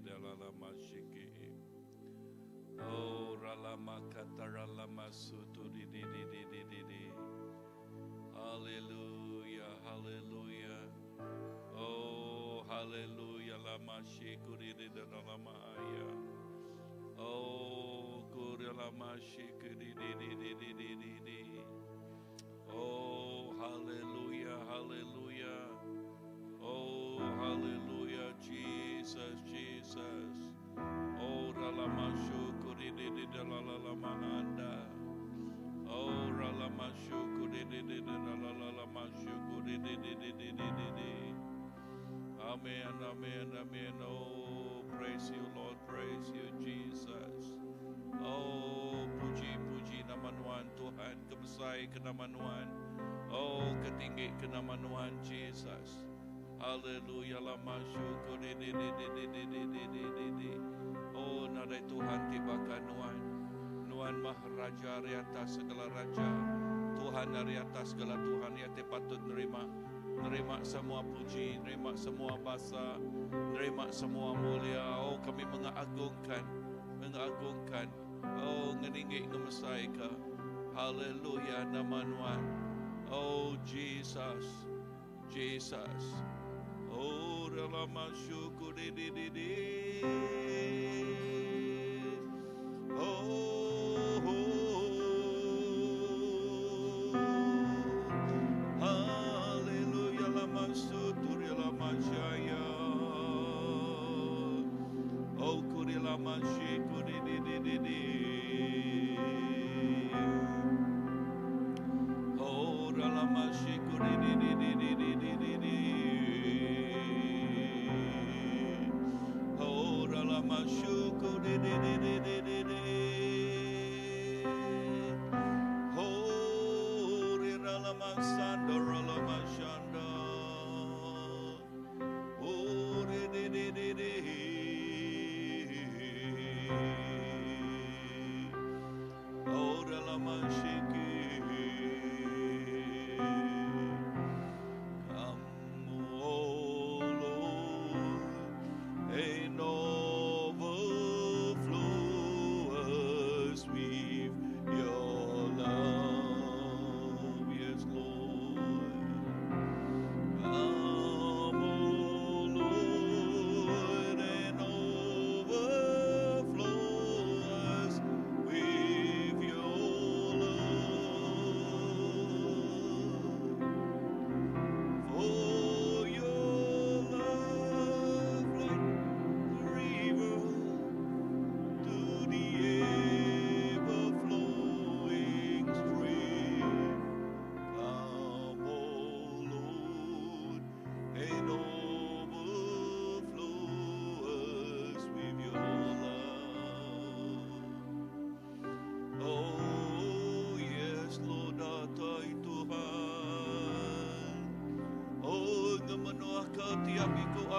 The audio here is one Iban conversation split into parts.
da la la ma shiki. Oh ra la ma kata ra la ma su tu di di di di di di di. Hallelujah, hallelujah. Oh, hallelujah lama shiku di di da la ma ya. Oh, kuri lama shiku di di di di di di di di. Oh, hallelujah, hallelujah. Oh, hallelujah, Jesus, Jesus. Oh, ralama syukuri di di da la la la ma anda. Oh, ralama syukuri di di da la la la ma syukuri di di di di di di di. Amen, amen, amen. Oh, praise you, Lord, praise you, Jesus. Oh, puji, puji nama Nuan Tuhan, kebesai ke nama Nuan. Oh, ketinggi ke nama Nuan Jesus. Haleluya lama syukur di di di di di di di di di di di. Oh nadai Tuhan ti baka nuan. Nuan mah raja ari atas segala raja. Tuhan ari atas segala Tuhan iya ti patut nerima nerima semua puji, nerima semua basa, nerima semua mulia. Oh kami mengagungkan mengagungkan oh ngeninggi ngemesaika. Haleluya nama nuan. Oh Jesus. Jesus. Oh, lama syukur di di di di. Oh, oh, Haleluya lama sutur lama jaya. Oh, kuri lama syukur di di di di di.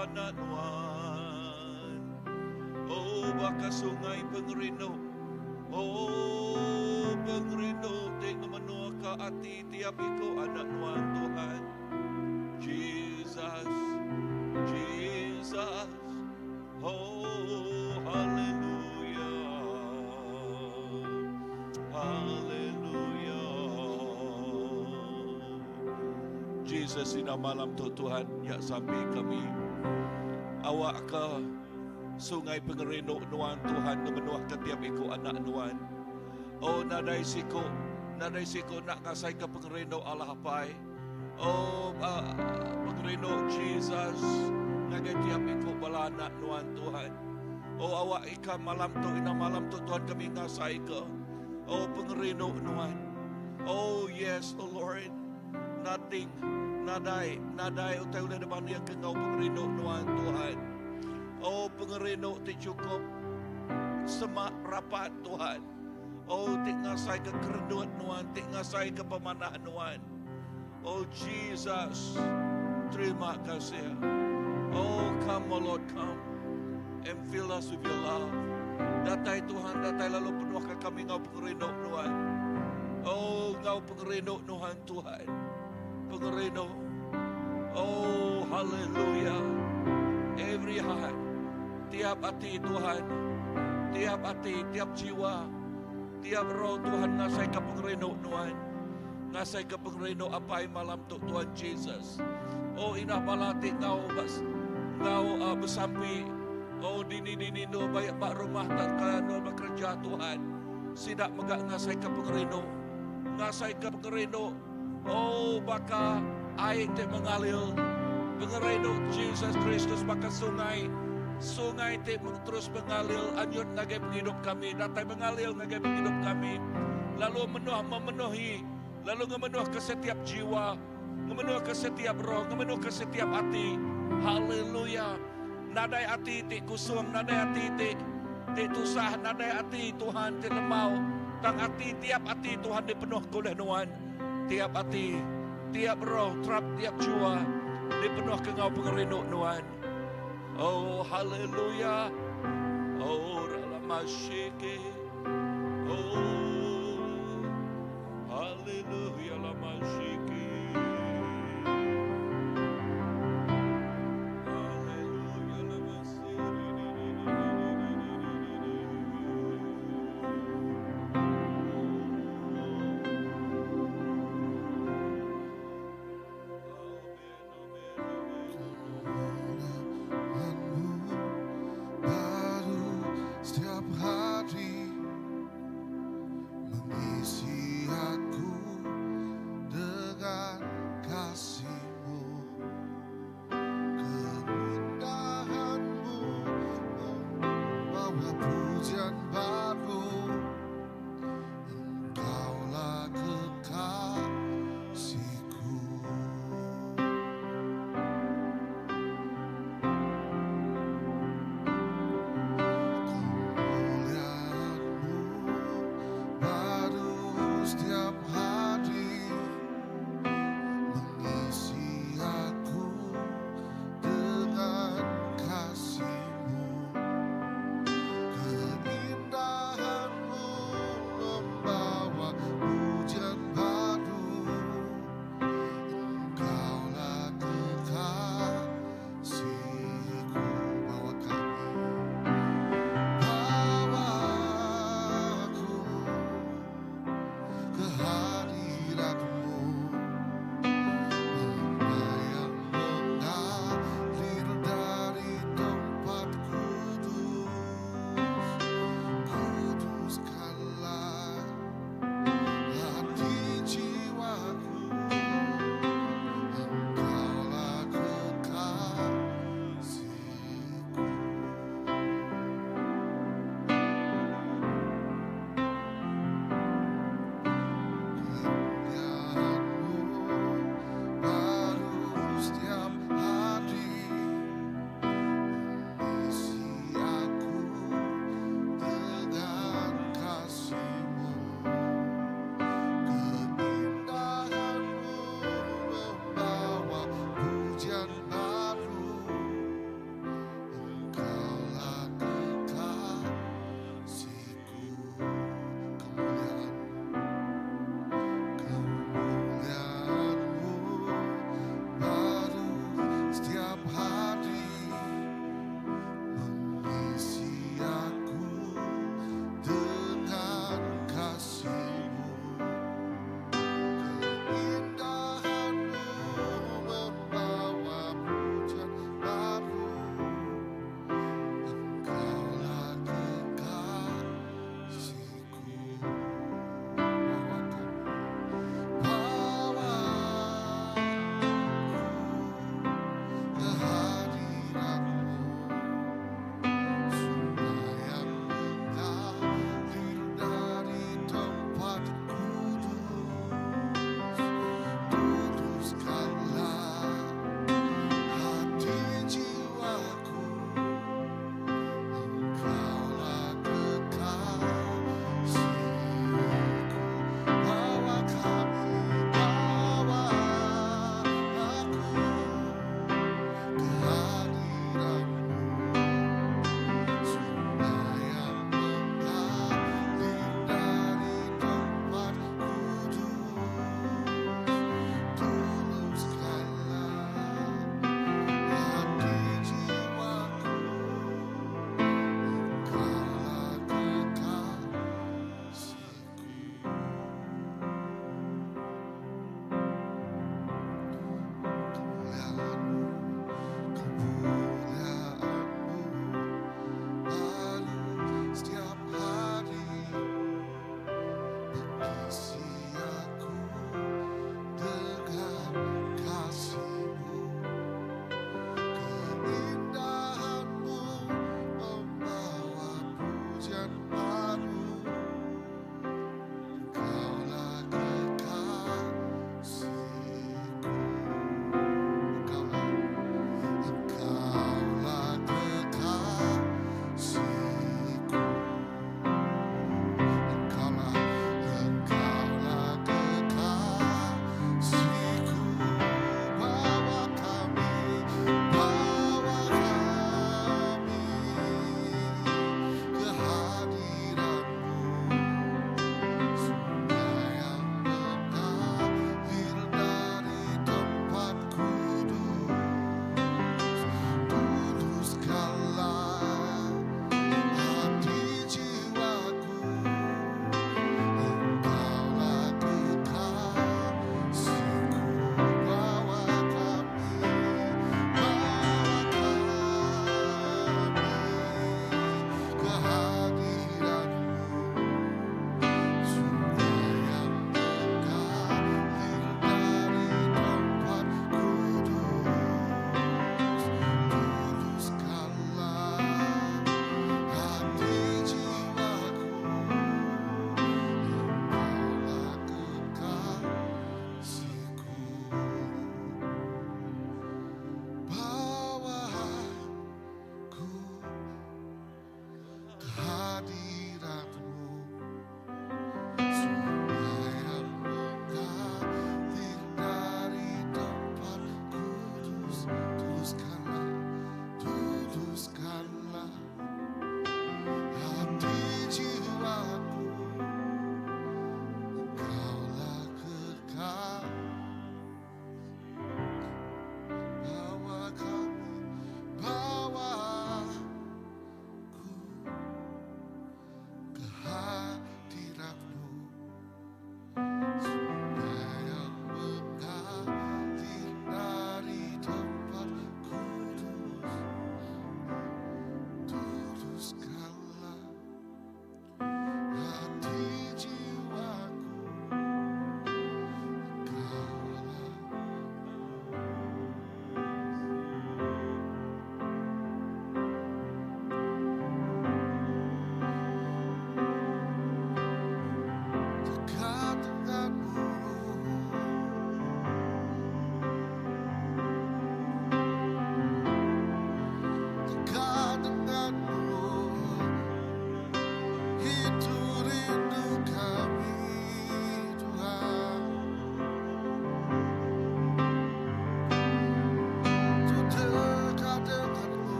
Anak nuan. Oh, baka sungai pengerindu. Oh, pengerindu ti ngemenuh ka ati tiap iku anak nuan Tuhan. Jesus, Jesus. Oh, hallelujah. Hallelujah. Jesus ina malam tu Tuhan ya sampai kami awak ke sungai pengerindu nuan Tuhan ngemenuh ke tiap iku anak nuan. Oh nadai siku, nadai siku nak ngasai ke pengerindu Allah Apai. Oh uh, pengerindu Jesus ngagai tiap iku bala anak nuan Tuhan. Oh awak ikan malam tu ina malam tu Tuhan kami ngasai ke. Oh pengerindu nuan. Oh yes, oh Lord. Nothing nadai nadai utai ulih dibanding ke enggau pengerindu nuan Tuhan. Oh pengerindu ti cukup semak rapat Tuhan. Oh ti ngasai ke kerendut nuan, ti ngasai ke pemanah nuan. Oh Jesus, terima kasih. Oh come, oh Lord, come and fill us with your love. Datai Tuhan, datai lalu penuhkan kami ngau pengerindu nuan. Oh ngau pengerindu nuan Tuhan. Pengerindu. Oh hallelujah. Every heart. Tiap ati Tuhan, tiap ati, tiap jiwa, tiap roh Tuhan ngasai ke pengerindu Nuan. Ngasai ke pengerindu Apai malam tu Tuhan Jesus. Oh indah bala ti enggau enggau uh, besampi. Oh dini-dini endur baik ba rumah tauka endur bekerja Tuhan. Sida mega ngasai ke pengerindu. Ngasai ke pengerindu. Oh baka ai ti mengalir. Pengerindu Jesus Kristus baka sungai. Sungai ti terus mengalir anyut ngagai pengidup kami. Datai mengalir ngagai pengidup kami. Lalu menuh memenuhi. Lalu ngemenuh ke setiap jiwa. Ngemenuh ke setiap roh. Ngemenuh ke setiap ati. Haleluya. Nadai ati ti kusung. Nadai ati ti ti tusah. Nadai ati Tuhan ti lembau. Tang ati tiap ati Tuhan dipenuh ke ulih Nuan. Tiap ati, tiap roh, trap tiap jiwa dipenuh ke enggau pengerindu Nuan. Oh haleluya. Oh ralamasiki. Oh haleluya lamasiki. Haleluya lamasiki. Baru setiap hari.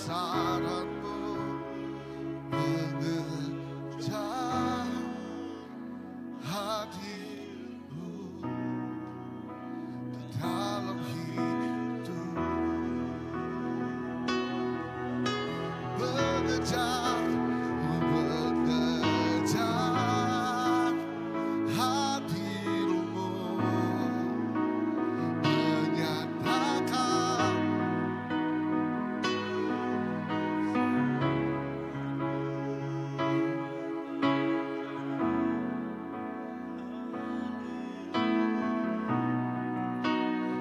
Kebesaranmu mengejar hadirmu di dalam hidup mengejar mengejar hadirmu menyatakan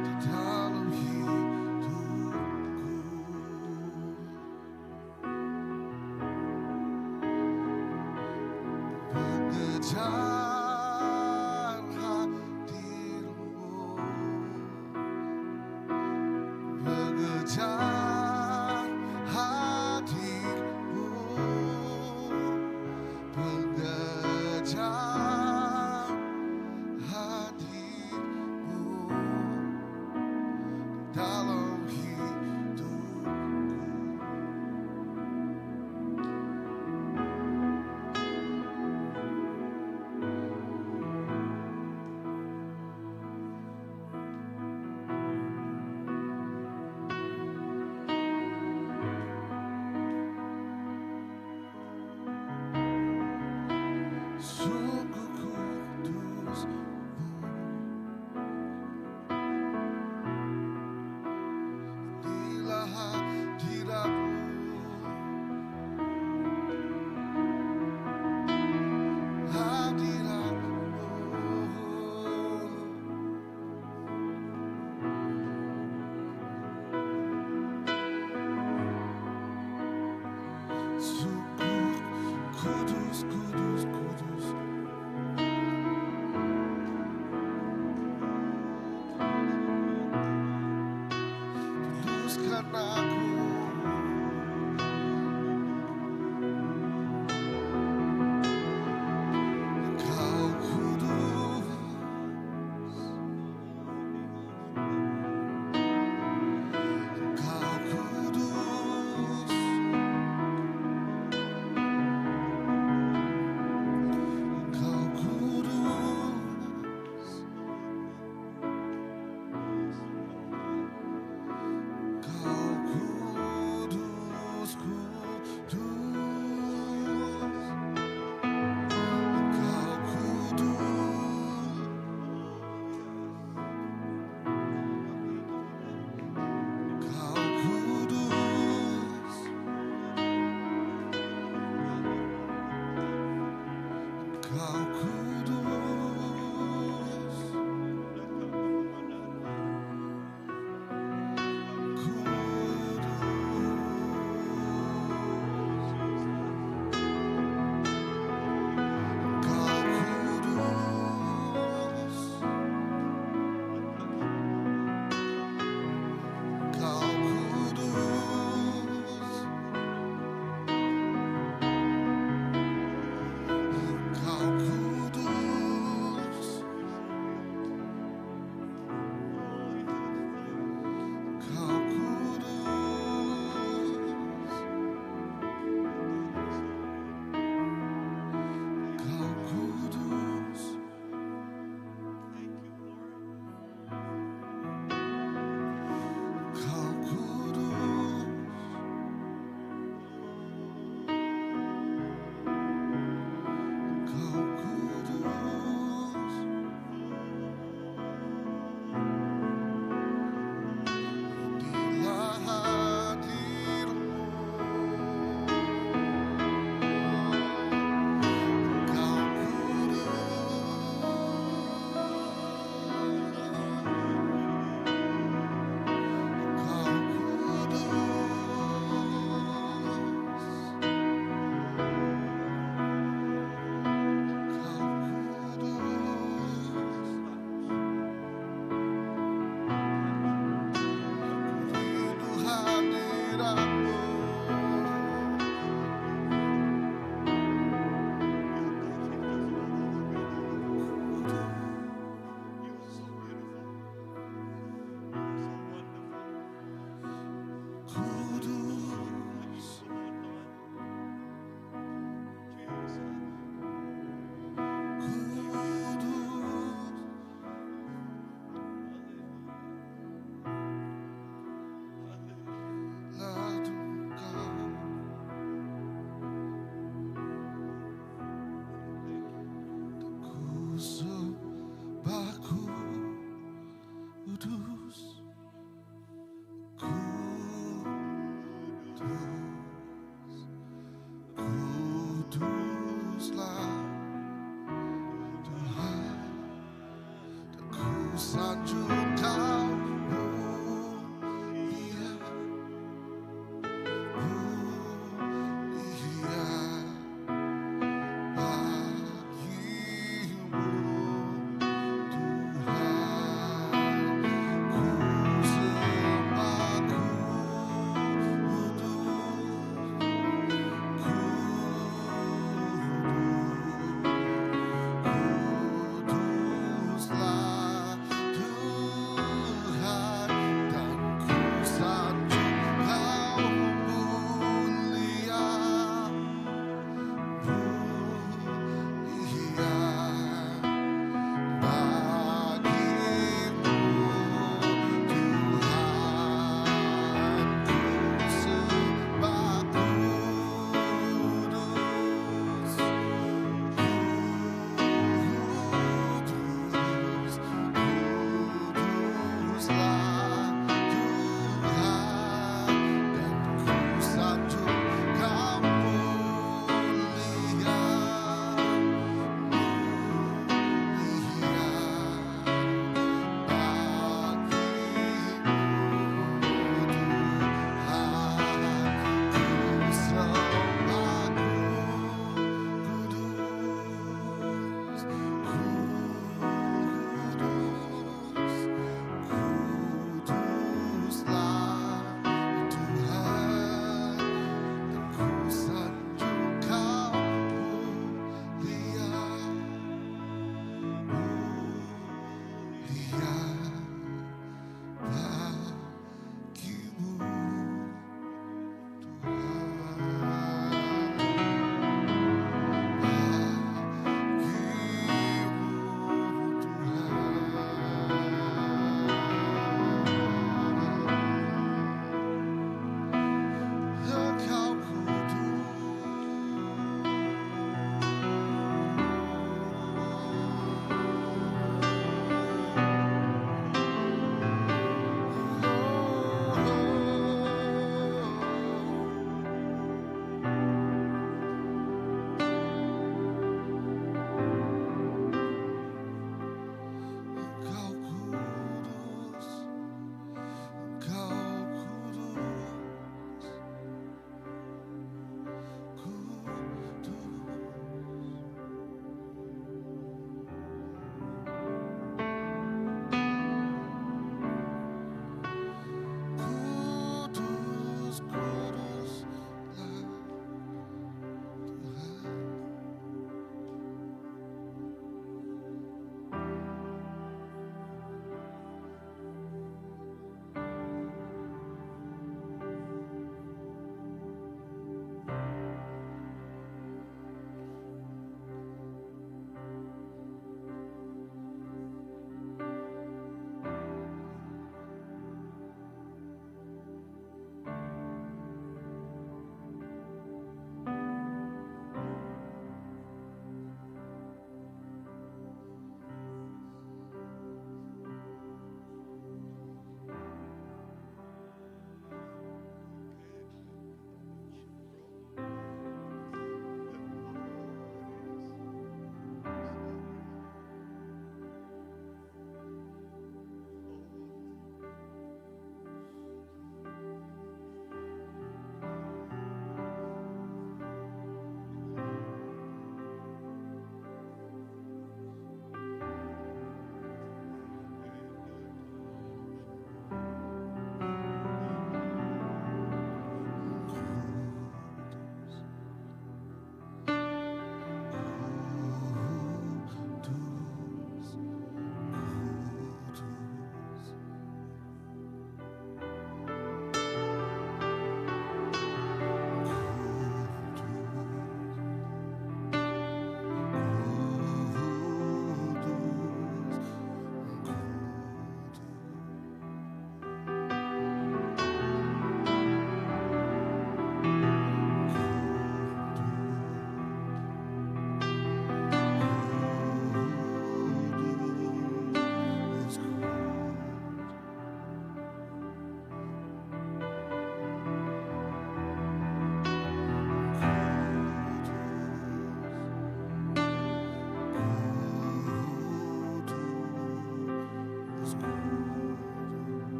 di dalam hidupku mengejar hadirmu mengejar hadirmu mengejar hadirmu dalam hidupku. Sungguh kudusmu Inilah hadiratmu Hadiratmu Sungguh kudus, kudus, kudus Kuduskan aku Engkau kudus Engkau kudus Engkau kudus Engkau kudus.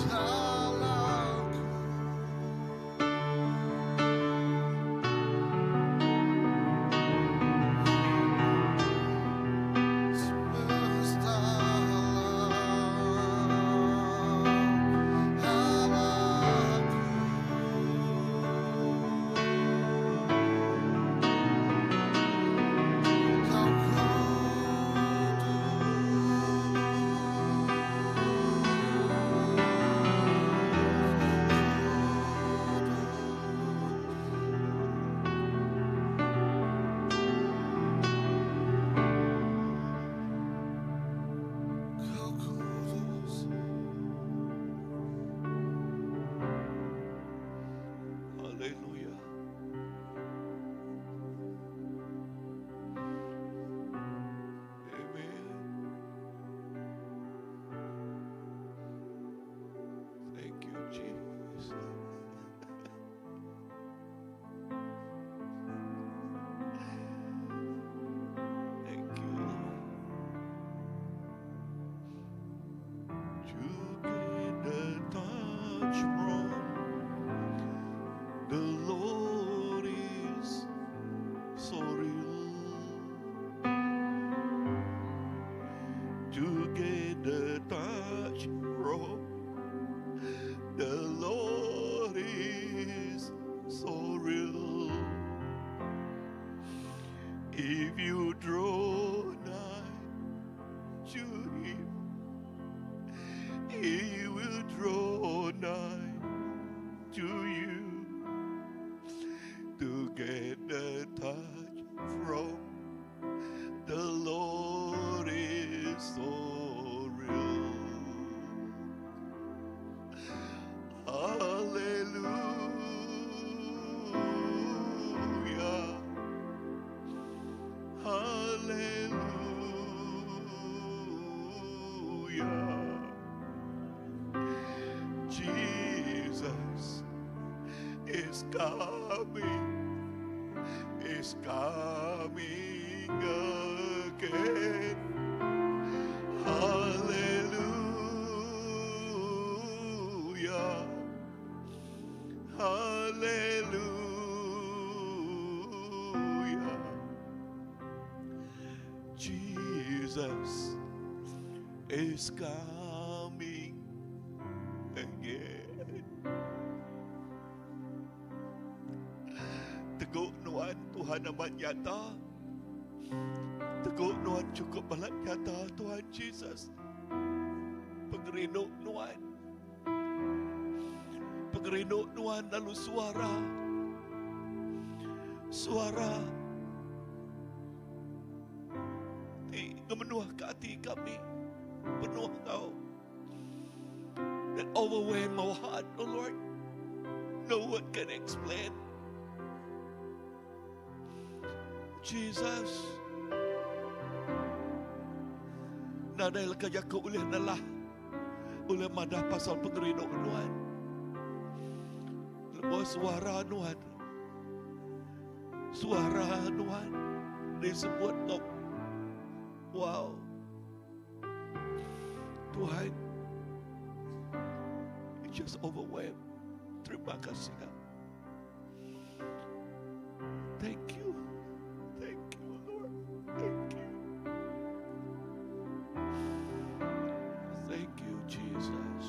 Semesta Hallelujah. Amen. Thank you, Jesus. Thank you, Lord. To get the touch from the Lord is so real. To get the touch from the Lord is so real. If you draw nigh to Him, He will draw nigh to you. To get the touch from the Lord is so real. Hallelujah. Hallelujah. Jesus is coming, is coming again. Hallelujah. Hallelujah. Jesus is coming again. Teguk nuan Tuhan amat nyata. Teguk nuan cukup balat nyata Tuhan Jesus. Pengerindu nuan. Pengerindu nuan lalu suara. Suara ti ngemenuh ke ati kami. Penuh kau. That overwhelm our heart, oh Lord. No one can explain. Jesus. Nadai leka jaku ulih nelah. Ulih madah pasal pengerindu nuan. Lebuh suara nuan. Suara nuan disebut kau. Wow. Tuhan. It just overwhelmed. Terima kasih. Thank you. Thank you, Lord. Thank you. Thank you, Jesus.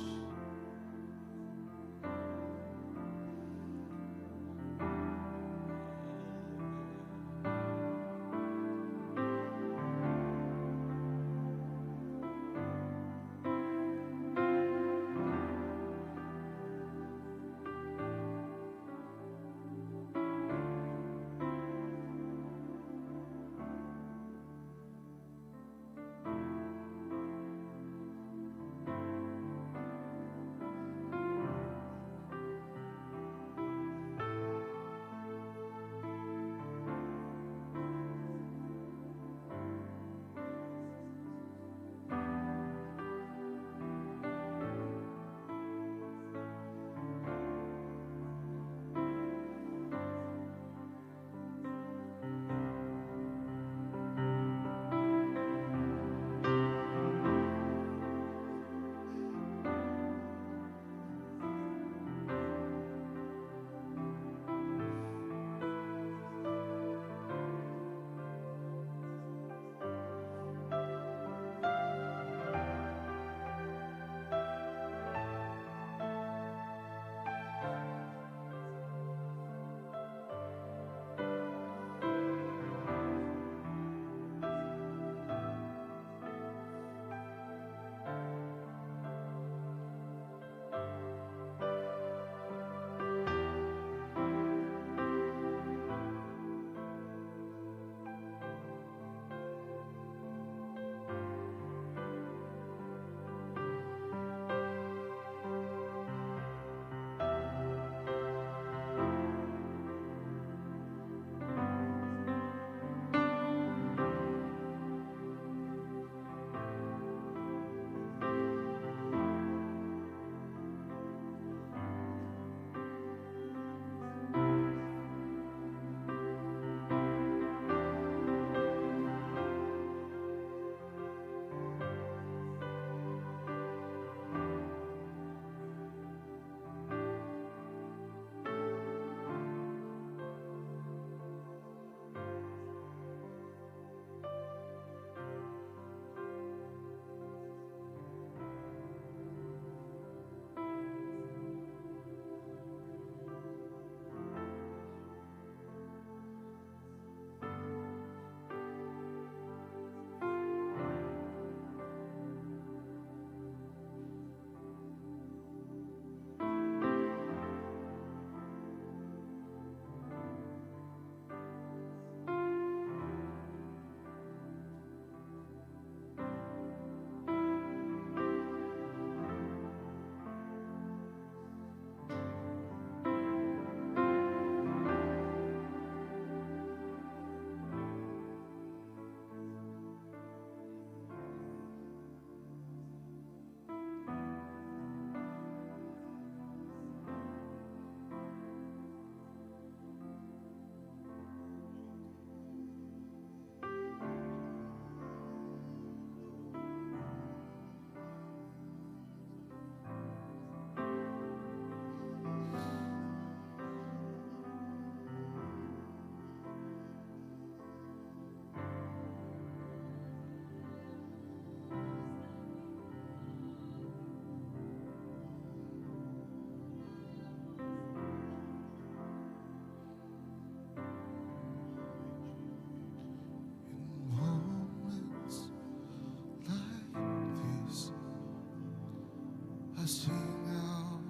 I sing out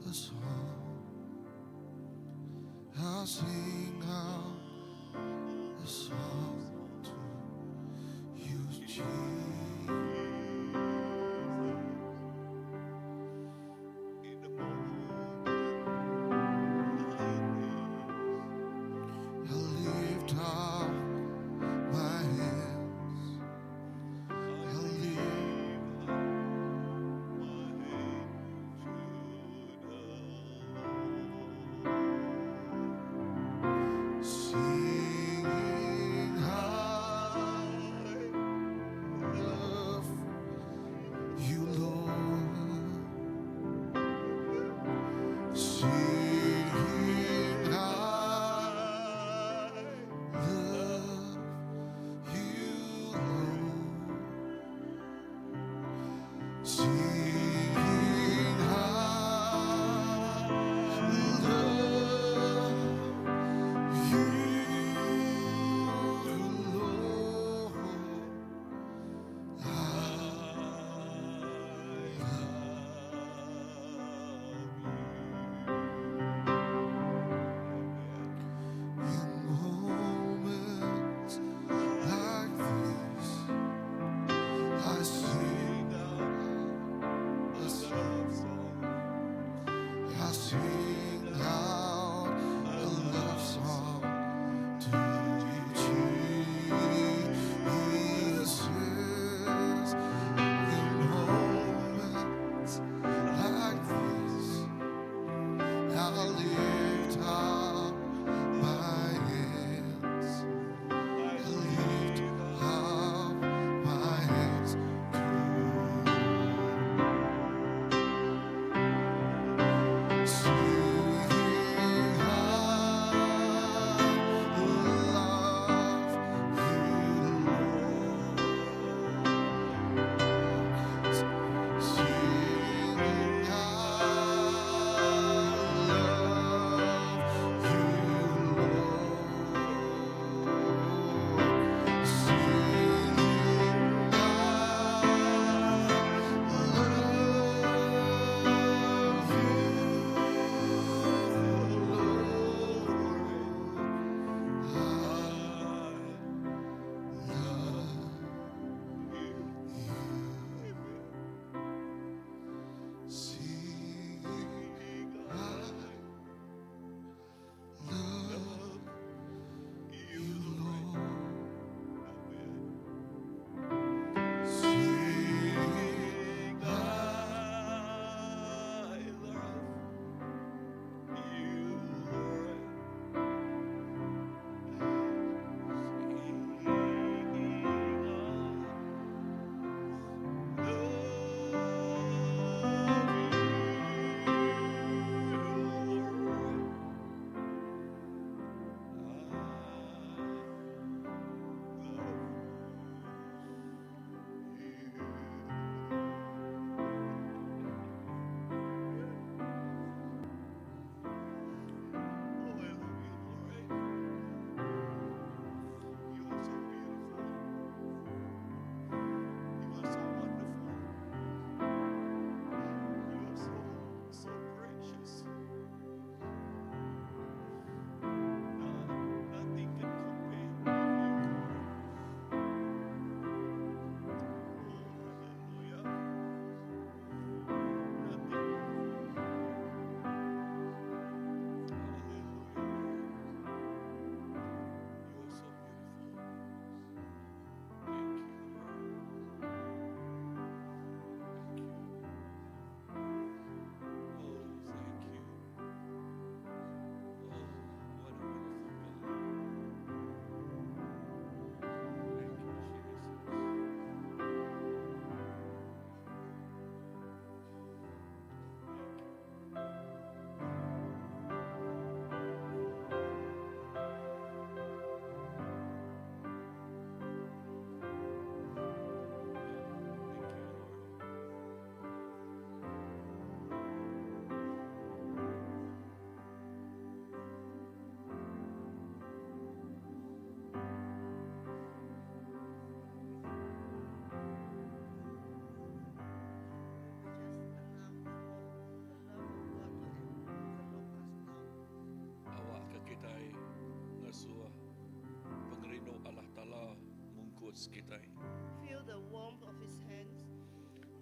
a song. I sing out a song to you, Jesus. In the moment I lift up my hands. I I lift lift my hand to the Lord. Sing. kita. Feel the warmth of His hands.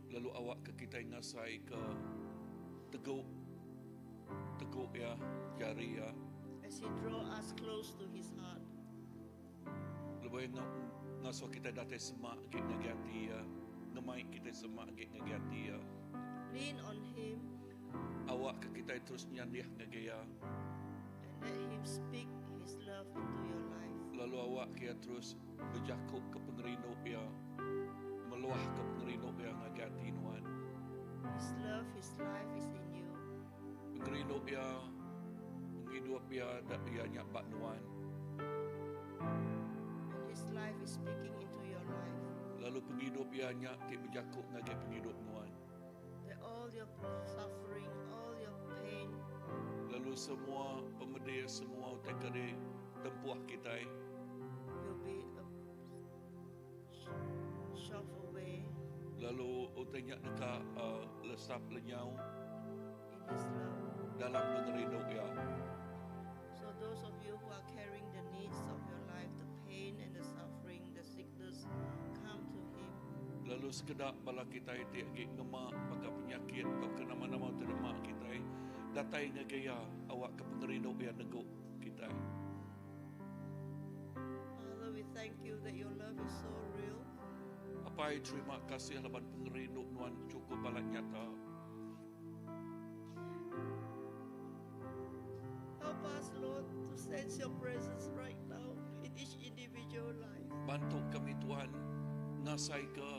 Lalu awak ke kita ngasai ke teguk teguk ya jari ya. As He draw us close to His heart. Lebih ngasuh kita datai semak ke ngagati ya. Ngemai kita semak ke ngagati ya. Lean on Him. Awak ke kita terus nyandiah ngagaya. And let Him speak His love into your life. Lalu awak kia terus berjakuk ke pengerindu ya. Meluah ke pengerindu ya ngagati nuan. His love, His life is in you. Pengerindu ya, penghidup ya, ya nyak bak nuan. And His life is speaking into your life. Lalu penghidup ya nyak ti berjakuk ngagai penghidup nuan. That all your suffering, all your pain, Lalu semua pemedih, semua utai keri tempuh kita will be a shove away. Lalu utai nyak dekat lesap lenyau in His love. Dalam pengerindu ya. So those of you who are carrying the needs of your life, the pain and the suffering, the sickness, come to Him. Lalu sekedak bala kita itu agi ngemak baka penyakit atau ke nama-nama terdemak kita datai ngagaya awak ke pengerindu ya neguk kita. Father, we thank you that your love is so real. Apa terima kasih laban pengerindu nuan cukup balat nyata. Help us, Lord, to sense your presence right now in each individual life. Bantu kami Tuhan ngasai ke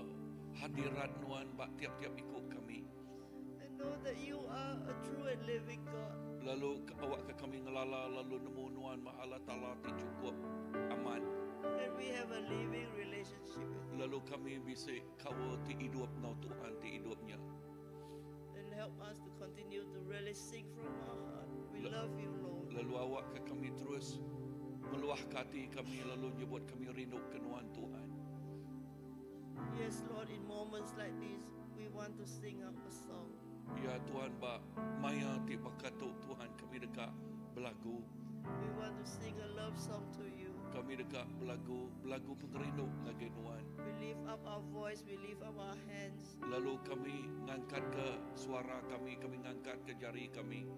hadirat nuan bak tiap-tiap ikut kami. And know that you are a true and living God. Lalu awak ke kami ngelala lalu nemu nuan mahala ta'ala ti cukup aman. And we have a living relationship with you. Lalu kami bisa kawa ti hidup ngau Tuhan ti hidupnya. And help us to continue to really sing from our heart. We love you, Lord. Lalu awak ke kami terus meluah ke hati kami lalu nyebut kami rindu ke nuan Tuhan. Yes, Lord, in moments like this, we want to sing up a song. Ya Tuhan, ba maya ti bakatuk Tuhan kami dekat belagu. We want to sing a love song to you. Kami dekat belagu, belagu pengerindu ngagai nuan. We lift up our voice, we lift up our hands. Lalu kami ngangkat ke suara kami, kami ngangkat ke jari kami.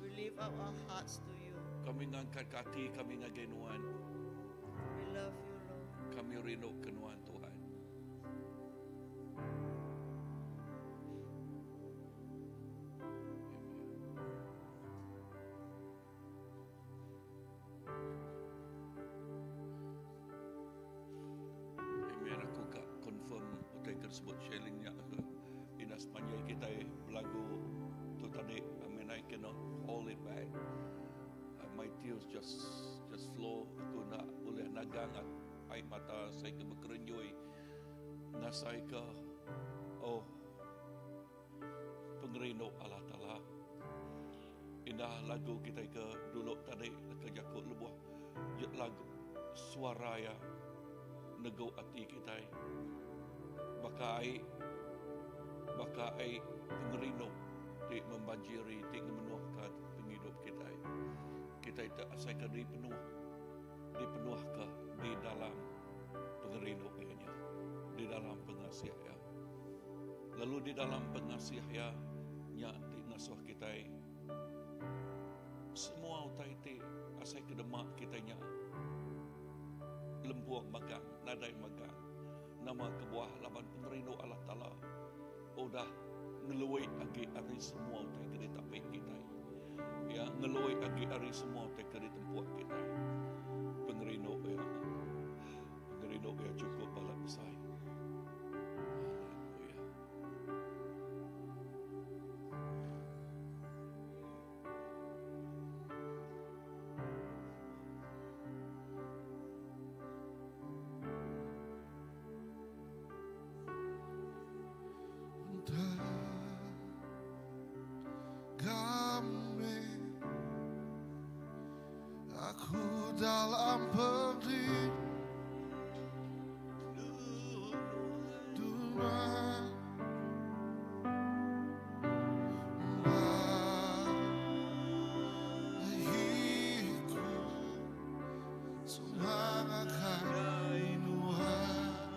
We lift up our hearts to you. Kami ngangkat ke hati kami ngagai nuan. We love you, Lord. Kami rindu ke nuan Tuhan. Amen. Aku kak confirm utai tersebut sharingnya ke Inas panjai kita belagu tu tadi. I mean, I cannot hold it back. My tears just flow. Aku nak boleh nagang air mata saya ke berkerenjui. Ngasai ke oh pengerindu Allah Ta'ala. Indah lagu kita ke dulu tadi ke jakut lebuh lagu suara ya nego hati kita. Baka ai pengerindu ti membanjiri ti memenuhkan penghidup kita. Kita itu asalkan dipenuh, dipenuhkan di dalam pengerindu ianya, di dalam pengasih ya. Lalu di dalam pengasih ya nya ti ngasuh kita semua utai ti asai kedemak kita nya lembuang magang, nadai magang. Nama kebuah laban pengerindu Allah Ta'ala udah ngeluai agi ari semua utai ke ditapik kita. Ya, ngeluai agi ari semua utai ke ditempuak kita. Pengerindu ya. Pengerindu ya cukup balap besar. Haleluya. Kami aku dalam perlindungan Baikku semangatkan Tuhan.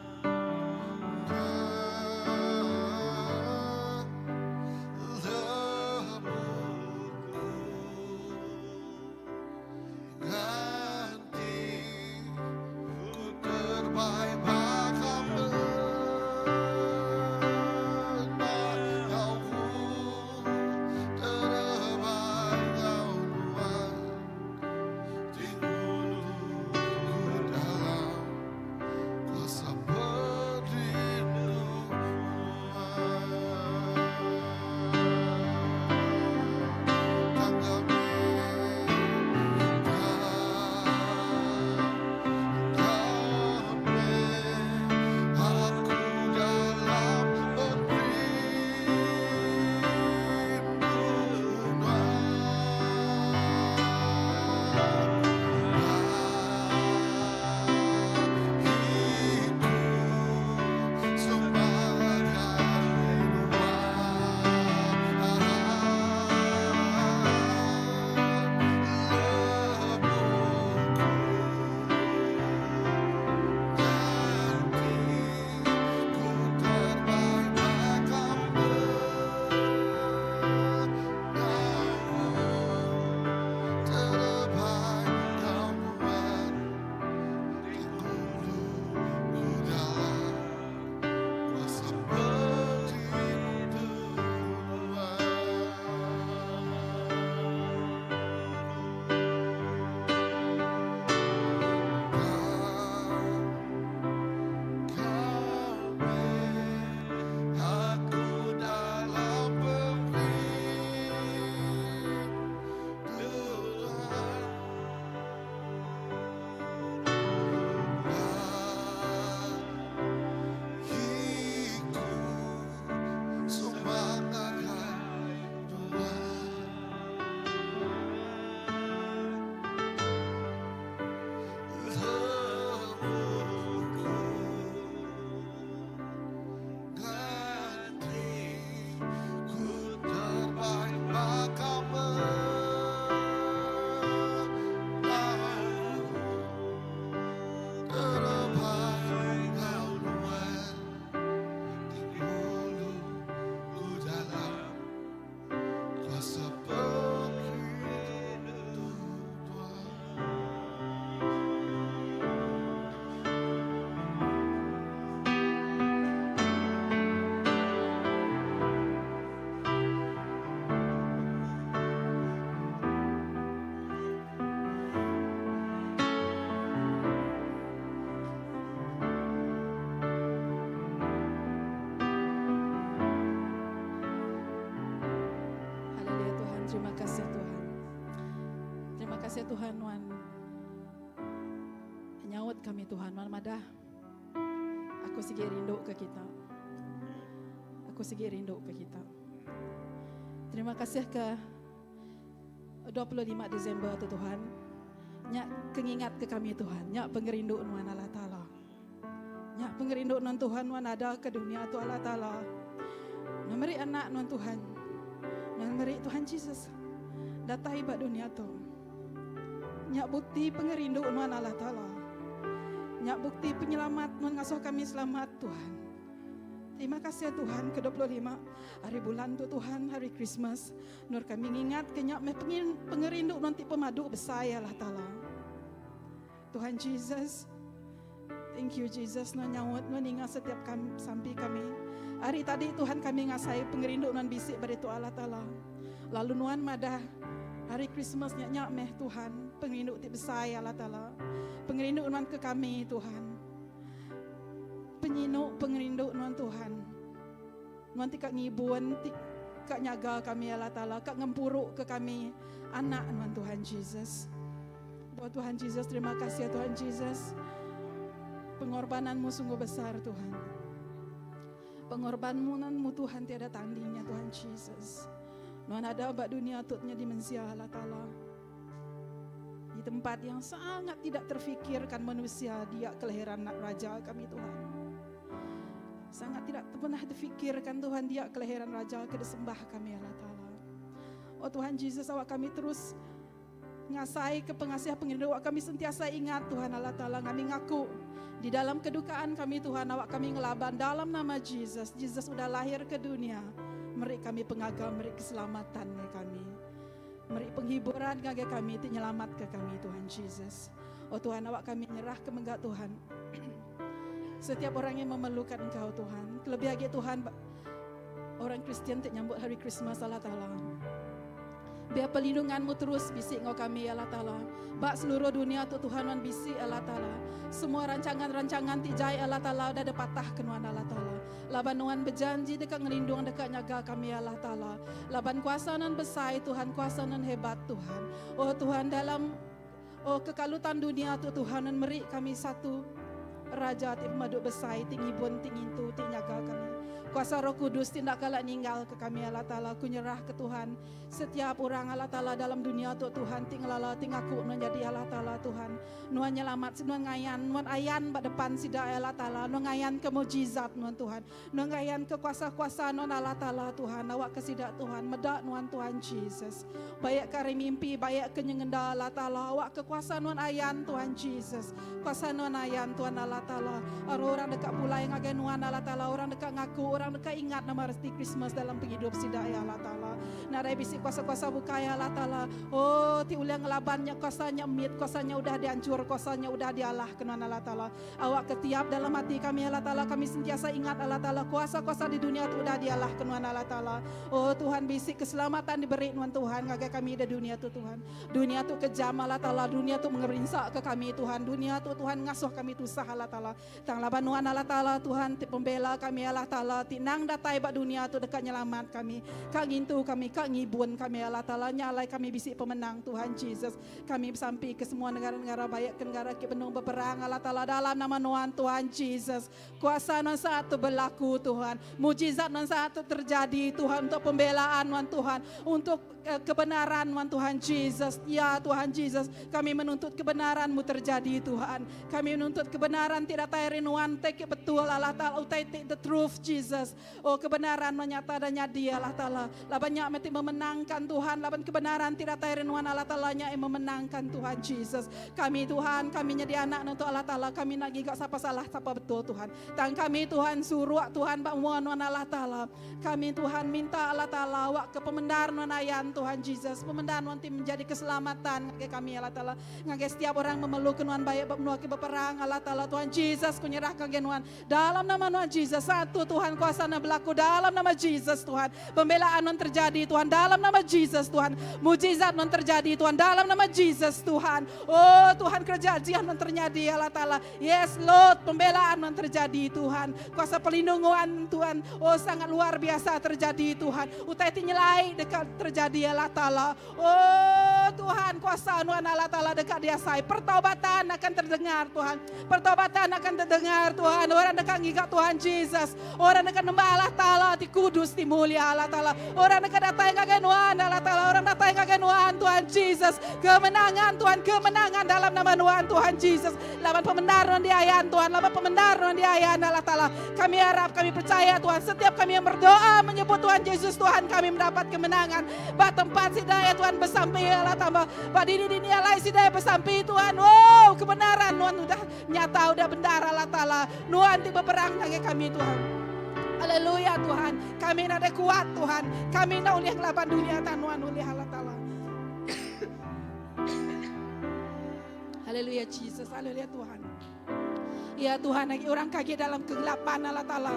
Terima kasih Tuhan. Terima kasih Tuhan nuan nyaut kami Tuhan nuan madah aku sigi rindu ke kita. Aku sigi rindu ke kita. Terima kasih ke 25 Disember tu Tuhan. Nya kengingat ke kami Tuhan, nya pengerindu nuan Allah Taala. Nya pengerindu nuan Tuhan nuan ada ke dunia tu Allah Taala. Nuan meri anak nuan Tuhan. Nuan meri Tuhan Jesus datai ba dunia tu. Nya bukti pengerindu nuan Allah Taala. Nya bukti penyelamat nuan ngasuh kami selamat Tuhan. Terima kasih Tuhan ke 25 hari bulan tu Tuhan hari Christmas. Nur kami ngingat ke nya meh pengerindu nuan ti pemadu besai Allah Taala. Tuhan Jesus, thank you Jesus nuan nyaut nuan ninga setiap kami, sampi kami. Hari tadi Tuhan kami ngasai pengerindu nuan bisi bari tu Allah Taala. Lalu nuan madah hari Christmas nya nya meh Tuhan pengerindu ti besai Allah Taala. Pengerindu nuan ke kami Tuhan. Penyinu pengerindu nuan Tuhan. Nuan ti ka ngibun, ti ka nyaga kami Allah Taala, ka ngempuru ke kami anak nuan Tuhan Jesus. Buat Tuhan Jesus, terima kasih ya Tuhan Jesus. Pengorbananmu sungguh besar Tuhan. Pengorbananmu Tuhan tiada tandingnya Tuhan Jesus. Nuan ada ba dunia tu nya dimensia Allah Taala. Di tempat yang sangat tidak terfikirkan manusia dia kelahiran raja kami Tuhan. Sangat tidak pernah terfikirkan Tuhan dia kelahiran raja ke disembah kami Allah Ta'ala. Oh Tuhan Jesus awak kami terus ngasai ke pengasih pengerindu awak kami sentiasa ingat Tuhan Allah Ta'ala kami ngaku di dalam kedukaan kami Tuhan awak kami ngelaban dalam nama Jesus. Jesus sudah lahir ke dunia. Meri kami pengaga, meri keselamatan kami. Meri penghiburan ngagai kami ti nyelamat ke kami Tuhan Jesus. Oh Tuhan awak kami nyerah ke mega Tuhan. Setiap orang yang memerlukan Engkau Tuhan. Kelebih agi Tuhan orang Kristian ti nyambut hari Christmas Allah Taala. Biar perlindunganmu terus bisi ngau kami Allah Taala. Ba seluruh dunia tu Tuhan nuan bisi Allah Taala. Semua rancangan-rancangan ti jai Allah Taala udah dipatah ke nuan Allah Taala. Laban nuan bejanji deka ngelindung deka nyaga kami Allah Taala. Laban kuasa nuan besai Tuhan, kuasa nuan hebat Tuhan. Oh Tuhan dalam oh kekalutan dunia tu Tuhan nuan meri kami satu Raja ti pemadu besai ti ngibun ti ngintu ti nyaga kami. Kuasa Roh Kudus ti enda kala ninggal ke kami Allah Taala. Ku nyerah ke Tuhan setiap orang Allah Taala dalam dunia tu Tuhan ti ngelala ti ngaku nuan nyadi Allah Taala Tuhan. Nuan nyelamat nuan ngayan nuan ayan ba depan sida Allah Taala nuan ngayan ke mujizat nuan Tuhan. Nuan ngayan ke kuasa-kuasa nuan Allah Taala Tuhan awak ke sida Tuhan meda nuan Tuhan Jesus. Bayak ke ari mimpi bayak ke nyengenda Allah Taala awak ke kuasa nuan ayan Tuhan Jesus. Kuasa nuan ayan Tuhan Allah Taala. Orang deka pulai ngagai nuan Allah Taala orang deka ngaku orang deka ingat nama reti Christmas dalam pengidup sida ya Allah Taala. Nadai bisi kuasa-kuasa bukai Allah Taala. Oh ti ulih ngelaban nya kuasa nya mit kuasa nya udah diancur kuasa nya udah dialah ke nuan Allah Taala. Awak ke tiap dalam ati kami Allah Taala kami sentiasa ingat Allah Taala kuasa-kuasa di dunia tu udah dialah ke nuan Allah Taala. Oh Tuhan bisi keselamatan diberi nuan Tuhan ngagai kami di dunia tu Tuhan. Dunia tu kejam Allah Taala dunia tu mengerinsa ke kami Tuhan. Dunia tu Tuhan ngasuh kami tusah Allah Taala. Tang laban nuan Allah Taala Tuhan ti pembela kami Allah Taala ti nang datai ba dunia tu deka nyelamat kami. Ka ngintu kami ka ngibun kami Allah Taala nya alai kami bisi pemenang Tuhan Jesus. Kami besampi ke semua negara-negara baik ke negara ke benung beperang Allah Taala dalam nama nuan Tuhan Jesus. Kuasa nuan saat tu berlaku Tuhan. Mujizat nuan saat tu terjadi Tuhan untuk pembelaan nuan Tuhan. Untuk eh, kebenaran nuan Tuhan Jesus. Ya Tuhan Jesus, kami menuntut kebenaranmu terjadi Tuhan. Kami menuntut kebenaran tidak datai nuan take betul Allah Taala utai take the truth Jesus. Oh kebenaran menyata dan nyadi Allah Taala. Laban nya mesti memenangkan Tuhan, laban kebenaran tidak datai nuan Allah Taala nya yang memenangkan Tuhan Jesus. Kami Tuhan, kami nyadi anak untuk Allah Taala, kami nak giga siapa salah, siapa betul Tuhan. Tang kami Tuhan suruh Tuhan bak nuan Allah Taala. Kami Tuhan minta Allah Taala wak ke pemendar nuan ayan Tuhan Jesus. Pemendar nuan ti menjadi keselamatan ngagai kami Allah Taala. Ngagai setiap orang memerlukan nuan baik bak menua ke berperang Allah Taala Tuhan Jesus ku nyerahkan ke nuan. Dalam nama nuan Jesus satu Tuhan kuasa. Kuasa Nuan berlaku dalam nama Jesus Tuhan. Pembelaan Nuan terjadi Tuhan dalam nama Jesus Tuhan. Mujizat Nuan terjadi Tuhan dalam nama Jesus Tuhan. Oh Tuhan kerja ajian Nuan terjadi Allah Ta'ala. Yes Lord, pembelaan Nuan terjadi Tuhan. Kuasa perlindungan Tuhan. Oh sangat luar biasa terjadi Tuhan. Utai ti nyelai deka terjadi Allah Ta'ala. Oh Tuhan, kuasa Nuan Allah Ta'ala deka diasai. Pertobatan akan terdengar Tuhan. Pertobatan akan terdengar Tuhan. Orang deka ngiga Tuhan Jesus. Orang deka nembah Allah Ta'ala ti kudus ti mulia Allah Ta'ala. Orang deka datai ngagai Nuan Allah Ta'ala. Orang datai ngagai Nuan Tuhan Jesus. Kemenangan Tuhan, kemenangan dalam nama Nuan Tuhan Jesus. Laban pemendar Nuan diayan Tuhan, laban pemendar Nuan diayan Allah Ta'ala. Kami harap, kami percaya Tuhan, setiap kami yang berdoa menyebut Tuhan Yesus Tuhan kami mendapat kemenangan. Ba tempat sida ya Tuhan besampi Allah Ta'ala. Ba dini dini alai sida ya besampi Tuhan. Wow, kebenaran Nuan udah nyata, udah benar Allah Ta'ala. Nuan ti beperang ngagai kami Tuhan. Haleluya Tuhan. Kami nadai kuat Tuhan. Kami enda ulih ngelaban dunia tang Nuan ulih Allah Ta'ala. Haleluya Jesus. Haleluya Tuhan. Ya Tuhan, agi orang ke agi dalam kegelapan Allah Ta'ala.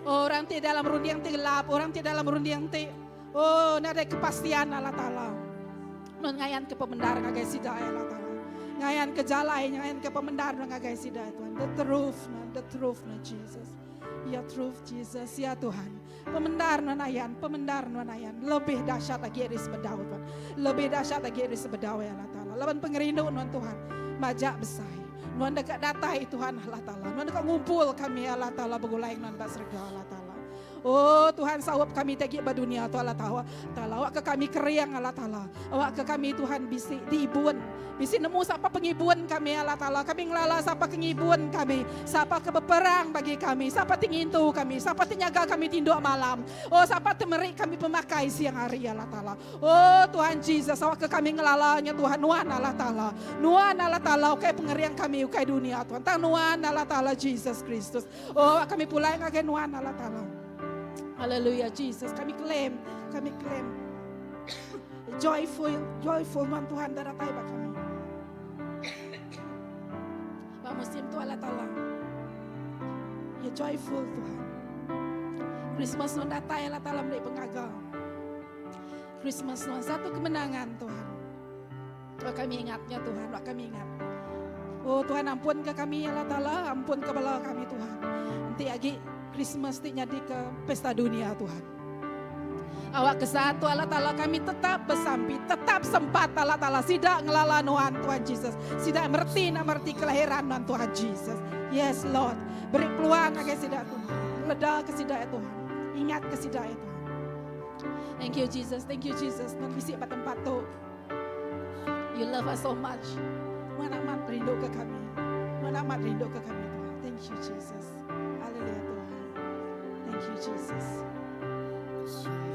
Orang ti dalam runding ti gelap, orang ti dalam runding ti oh nadai kepastian Allah Ta'ala. Nuan ngayan ke pemendar ngagai sida ya Allah Ta'ala. Ngayan ke jalai, ngayan ke pemendar ngagai sida ya Tuhan. The truth, the truth, Jesus. Ya truth Jesus, ya Tuhan. Pemendar nuan ayan, pemendar nuan ayan. Lebih dahsyat agi ari sebedau Tuhan. Lebih dahsyat agi ari sebedau ya Allah Ta'ala. Laban pengerindu nuan Tuhan majak besai. Nuan deka datai Tuhan Allah Ta'ala. Nuan deka ngumpul kami Allah Ta'ala begulai nuan ba serega Allah Ta'ala. Oh Tuhan saup kami ti agi ba dunia tu Allah Ta'ala. Ta'ala awak ke kami kering Allah Ta'ala. Awak ke kami Tuhan bisi diibun. Bisi nemu sapa pengibun kami Allah Ta'ala. Kami ngelala sapa ke ngibun kami. Sapa ke beperang bagi kami. Sapa ti ngintu kami. Sapa ti nyaga kami tinduk malam. Oh sapa ti meri kami pemakai siang hari Allah Ta'ala. Oh Tuhan Jesus awak ke kami ngelala nya Tuhan nuan Allah Ta'ala. Nuan Allah Ta'ala ukai pengering kami ukai dunia Tuhan. Tang nuan Allah Ta'ala Jesus Kristus. Oh awak kami pulai ngagai nuan Allah Ta'ala. Haleluya Jesus kami claim kami claim joyful joyful nuan Tuhan dah datai ba kami. Ba musim tu Allah Ta'ala. Ya joyful Tuhan. Christmas nuan datai Allah Ta'ala meri pengaga. Christmas nuan satu kemenangan Tuhan. Wak kami ingatnya Tuhan, wak kami ingat. Oh Tuhan ampun ke kami Allah Ta'ala, ampun ke bala kami Tuhan. Enti agi Christmas ti nyadi ke pesta dunia Tuhan. Awak ke satu Allah Ta'ala kami tetap besampi, tetap sempat Allah Ta'ala sida ngelala nuan Tuhan Jesus. Sida mereti nak mereti kelahiran nuan Tuhan Jesus. Yes Lord, beri peluang ngagai sida Tuhan. Leda ke sida ya Tuhan. Ingat ke sida ya Tuhan. Thank you Jesus, thank you Jesus. Nuan bisi ba tempat tu. You love us so much. Nuan amat rindu ke kami. Nuan amat rindu ke kami Tuhan. Thank you Jesus. Haleluya Tuhan. Thank you Jesus. Jesus.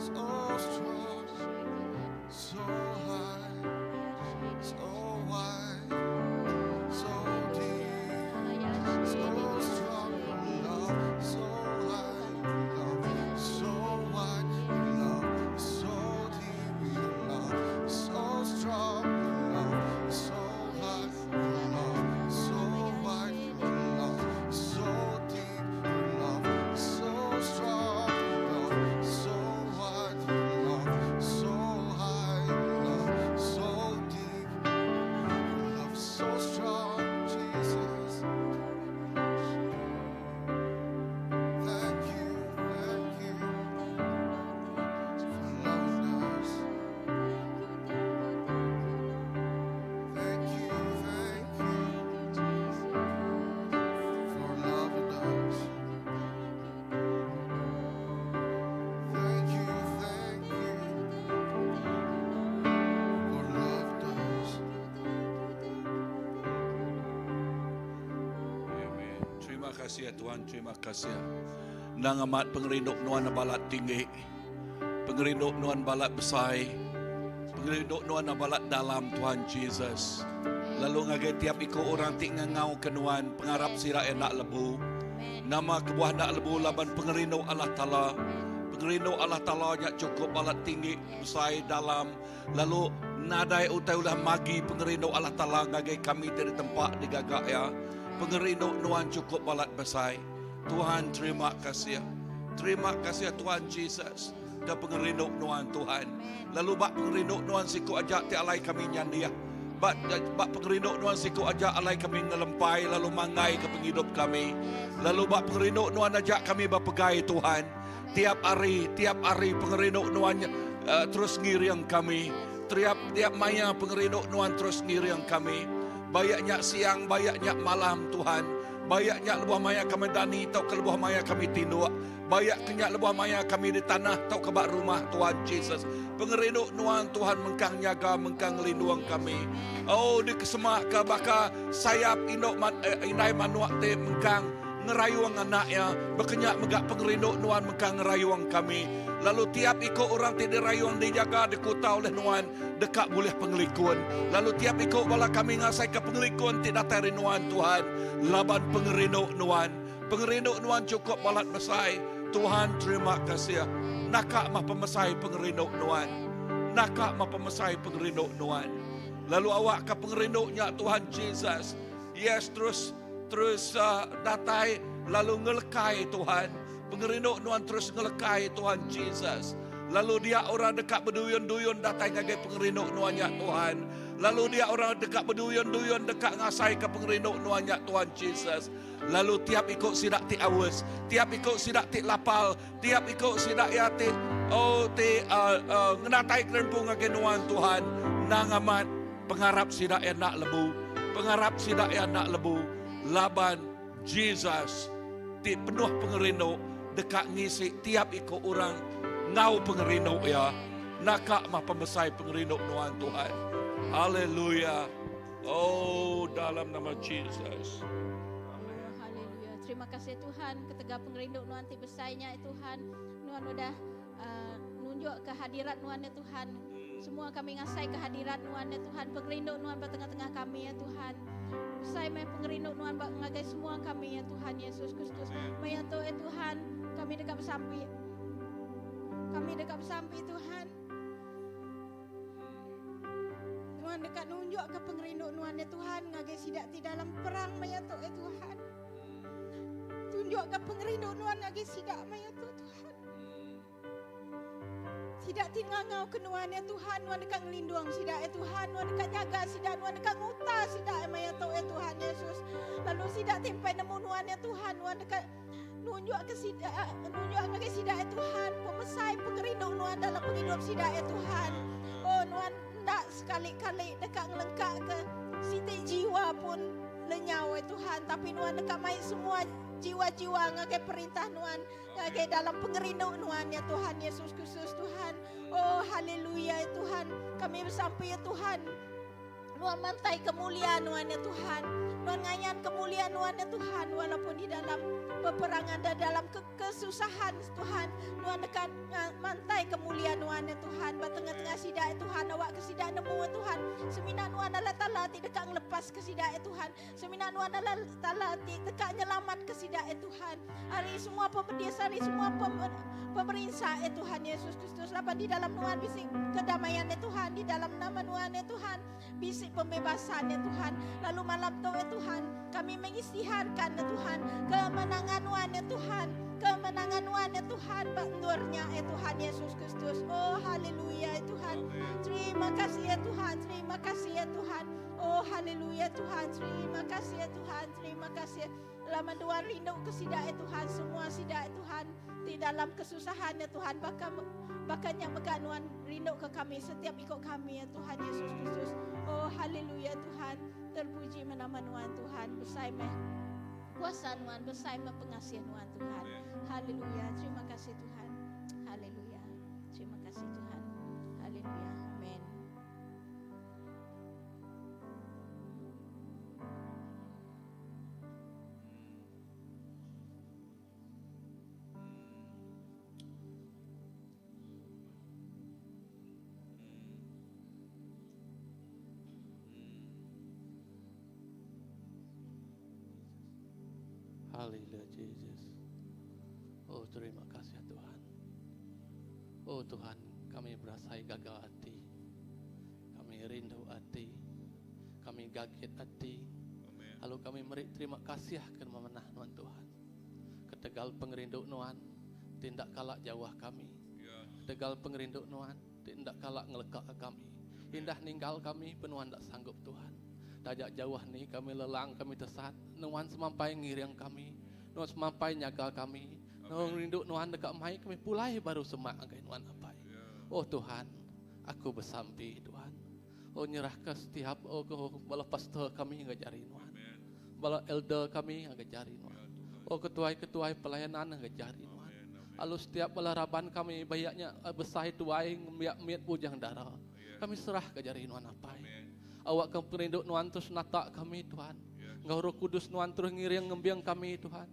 So strong, so high, so wide, so deep, so strong, your love, so high, your love, so wide, your love, so deep, your love, so strong, your love, so high, your love, so wide, your love, so deep, your love, so strong, your love, so wide, your love, so high, your love, so deep, your love, so strong, Jesus. Thank you, thank you for loving us. Thank you, thank you for loving us. Thank you, thank you for loving us. Amen. Terima kasih ya Tuhan, terima kasih. Nang amat pengerindu nuan balat tinggi. Pengerindu nuan balat besar. Pengerindu nuan balat dalam Tuhan Jesus. Lalu ngagai tiap iko orang ti ngangau ke nuan pengarap sira enak lebu. Nama kebuah nak lebu laban pengerindu Allah Ta'ala. Pengerindu Allah Ta'ala nya cukup balat tinggi besar dalam. Lalu nadai utai ulah magi pengerindu Allah Ta'ala ngagai kami dari tempat digagak ya. Pengerindu nuan cukup balat besar. Tuhan terima kasih. Terima kasih Tuhan Jesus ke pengerindu nuan Tuhan. Lalu bak pengerindu nuan siku ajak ti alai kami nyandia. Bak bak pengerindu nuan siku ajak alai kami ngelempai lalu mangai ke penghidup kami. Lalu bak pengerindu nuan ajak kami berpegai Tuhan. Tiap hari pengerindu nuan terus ngiriang kami. Tiap tiap maya pengerindu nuan terus ngiriang kami. Bayaknya siang, bayaknya malam Tuhan. Bayaknya lebuh maya kami dani atau ke lebuh maya kami tinduk. Bayak kenyak lebuh maya kami di tanah atau ke bak rumah Tuhan Jesus. Pengerindu nuan Tuhan mengkang nyaga, mengkang lindung kami. Oh di kesemak ke baka sayap induk indai manuak te mengkang ngerayuang anaknya. Berkenyak megak pengerindu nuan mengkang ngerayuang kami. Lalu tiap ikut orang ti dirayuang dijaga dikuta oleh nuan dekat boleh pengelikun. Lalu tiap ikut bala kami ngasai ke pengelikun ti datai nuan Tuhan. Laban pengerindu nuan. Pengerindu nuan cukup balat besar. Tuhan terima kasih. Nakak mah pemesai pengerindu nuan. Nakak mah pemesai pengerindu nuan. Lalu awak ke pengerindunya Tuhan Jesus. Yes terus terus datai lalu ngelekai Tuhan. Pengerindu nuan terus ngelekai Tuhan Jesus. Lalu dia orang dekat berduyun-duyun datang ngagai pengerindu nuan ya Tuhan. Lalu dia orang dekat berduyun-duyun dekat ngasai ke pengerindu nuan ya Tuhan Jesus. Lalu tiap ikut sidak ti awas, tiap ikut sidak ti lapal, tiap ikut sidak ya ti oh ti ngenatai kerempung ngagai nuan Tuhan. Nang amat pengarap sidak ya nak lebu, pengarap sidak ya nak lebu. Laban Jesus ti penuh pengerindu dekat ngisi tiap ikut orang ngau pengerindu ya. Nakak mah pemesai pengerindu nuan Tuhan. Haleluya. Oh dalam nama Jesus. Amen. Haleluya. Terima kasih Tuhan ketegak pengerindu nuan ti besainya Tuhan. Nuan udah nunjuk kehadirat nuan ya Tuhan. Semua kami ngasai kehadirat nuan ya Tuhan. Pengerindu nuan bertengah-tengah kami ya Tuhan. Besai mai pengerindu nuan ngagai semua kami ya Tuhan Yesus Kristus. Maya tu ya Tuhan kami dekat bersampi. Kami dekat bersampi Tuhan. Tuhan dekat nunjuk ke pengerindu nuan ya Tuhan ngagai sidak di dalam perang maya tu ya Tuhan. Tunjuk ke pengerindu nuan ngagai sidak maya tu Tuhan. Sidak tingangau ke nuan ya Tuhan, nuan dekat ngelindung sidak ya Tuhan, nuan dekat jaga sidak, nuan dekat nguta sidak ya maya tu ya Tuhan Yesus. Lalu sidak timpai nemu nuan ya Tuhan, nuan dekat nunjuk ke sidak, nunjuk ngagai sidak ya Tuhan, pemesai pengerindu nuan dalam penghidup sidak ya Tuhan. Oh nuan ndak sekali-kali dekat ngelengkak ke sitik jiwa pun lenyau ya Tuhan, tapi nuan dekat mai semua jiwa-jiwa ngagai perintah nuan, ngagai dalam pengerindu nuan ya Tuhan Yesus Kristus Tuhan. Oh haleluya ya Tuhan, kami bersampai ya Tuhan. Nuan mantai kemuliaan Nuan ya Tuhan. Nuan ngayan kemuliaan Nuan ya Tuhan walaupun di dalam peperangan dan dalam ke kesusahan Tuhan. Nuan dekat mantai kemuliaan Nuan ya Tuhan. Ba tengah-tengah sida ya Tuhan awak ke sida nemu ya Tuhan. Semina Nuan Allah Taala ti deka ngelepas ke sida ya Tuhan. Semina Nuan Allah Taala ti deka nyelamat ke sida ya Tuhan. Ari semua pemedis, ari semua pem pemerinsa ya Tuhan Yesus Kristus. Laban di dalam Nuan bisi kedamaian ya Tuhan, di dalam nama Nuan ya Tuhan bisi pembebasan ya Tuhan. Lalu malam tu ya Tuhan, kami mengisytiharkan ya Tuhan kemenangan Nuan ya Tuhan, kemenangan Nuan ya Tuhan ba endur nya ya Tuhan Yesus Kristus. Oh haleluya ya Tuhan. Terima kasih ya Tuhan, terima kasih ya Tuhan. Oh haleluya Tuhan, terima kasih ya Tuhan, terima kasih. Laman dua rindu ke sida ya Tuhan, semua sida ya Tuhan di dalam kesusahan ya Tuhan, bahkan bahkan yang mega nuan rindu ke kami setiap ikut kami ya Tuhan Yesus Kristus. Oh haleluya Tuhan, terpuji menama nuan Tuhan, besai meh kuasa nuan, besai meh pengasih nuan Tuhan. Haleluya, terima kasih Tuhan. Haleluya. Terima kasih Tuhan. Haleluya. Amin. Haleluya Jesus. Oh terima kasih Tuhan. Oh Tuhan, kami berasai gaga ati. Kami rindu ati. Kami gagit ati. Lalu kami meri terima kasih ke memenah nuan Tuhan. Ketegal pengerindu nuan tindak kalak jauh kami. Ketegal pengerindu nuan tindak kalak ngelekak ke kami. Indah ninggal kami penuan tak sanggup Tuhan. Tajak jauh ni kami lelang kami tesat. Nuan semampai ngiring kami. Nuan semampai nyaga kami. Nuan rindu nuan dekat mai kami pulai baru semak angkai nuan apai. Oh Tuhan, aku bersampi Tuhan. Oh nyerah ke setiap oh ke bala pastor kami hingga jari nuan. Bala elder kami hingga jari nuan. Oh ketuai-ketuai pelayanan hingga jari nuan. Lalu setiap bala raban kami bayaknya besai tuai miak-miak bujang dara. Kami serah ke jari nuan apai. Awak ke perindu nuan terus natak kami Tuhan. Ngau Roh Kudus nuan terus ngiring ngembiang kami Tuhan.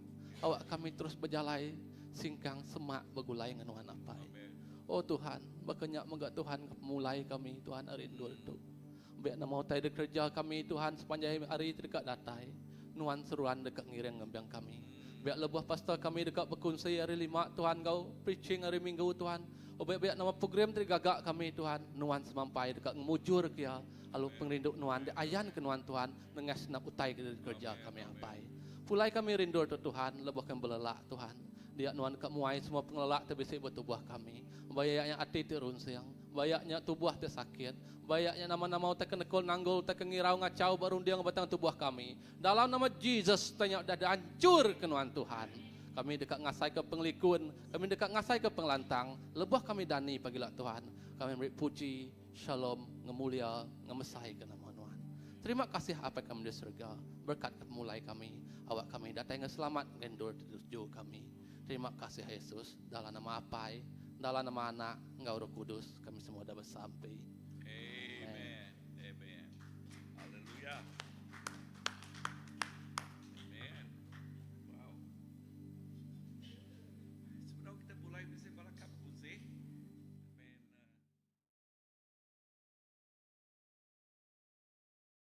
Awak kami terus berjalai singkang semak bergulai dengan nuan apai. Oh Tuhan, bakenyak megak Tuhan mulai kami Tuhan hari endur tu. Biar nama utai de kerja kami Tuhan sepanjang hari dekat datai. Nuan seruan dekat ngiring ngembiang kami. Biar lebuh pastor kami dekat berkongsi hari lima Tuhan kau preaching hari minggu Tuhan. Oh biar, biar nama program tergagak kami Tuhan. Nuan semampai dekat ngemujur kia. Lalu pengerindu nuan de ayan ke nuan Tuhan nengas nak utai ke kerja kami apai. Pulai kami rindu tu Tuhan, lebuh kami belelak Tuhan. Dia nuan ke muai semua pengelak terbisik bertubuh kami. Bayaknya ati ti runsiang, bayaknya tubuh ti sakit, bayaknya nama-nama tak kena kol nanggul, tak kena ngirau ngacau barundiang batang tubuh kami. Dalam nama Jesus tanya dah hancur ke nuan Tuhan. Kami dekat ngasai ke pengelikun, kami dekat ngasai ke pengelantang. Lebuh kami dani pagila Tuhan. Kami beri puji, shalom, ngemulia, ngemesai ke nama Tuhan. Terima kasih apa kami di surga. Berkat kemulai kami, awak kami datang dengan selamat ngendur tuju kami. Terima kasih Yesus, dalam nama Apai, dalam nama Anak, Engkau Roh Kudus, kami semua dah bersampai.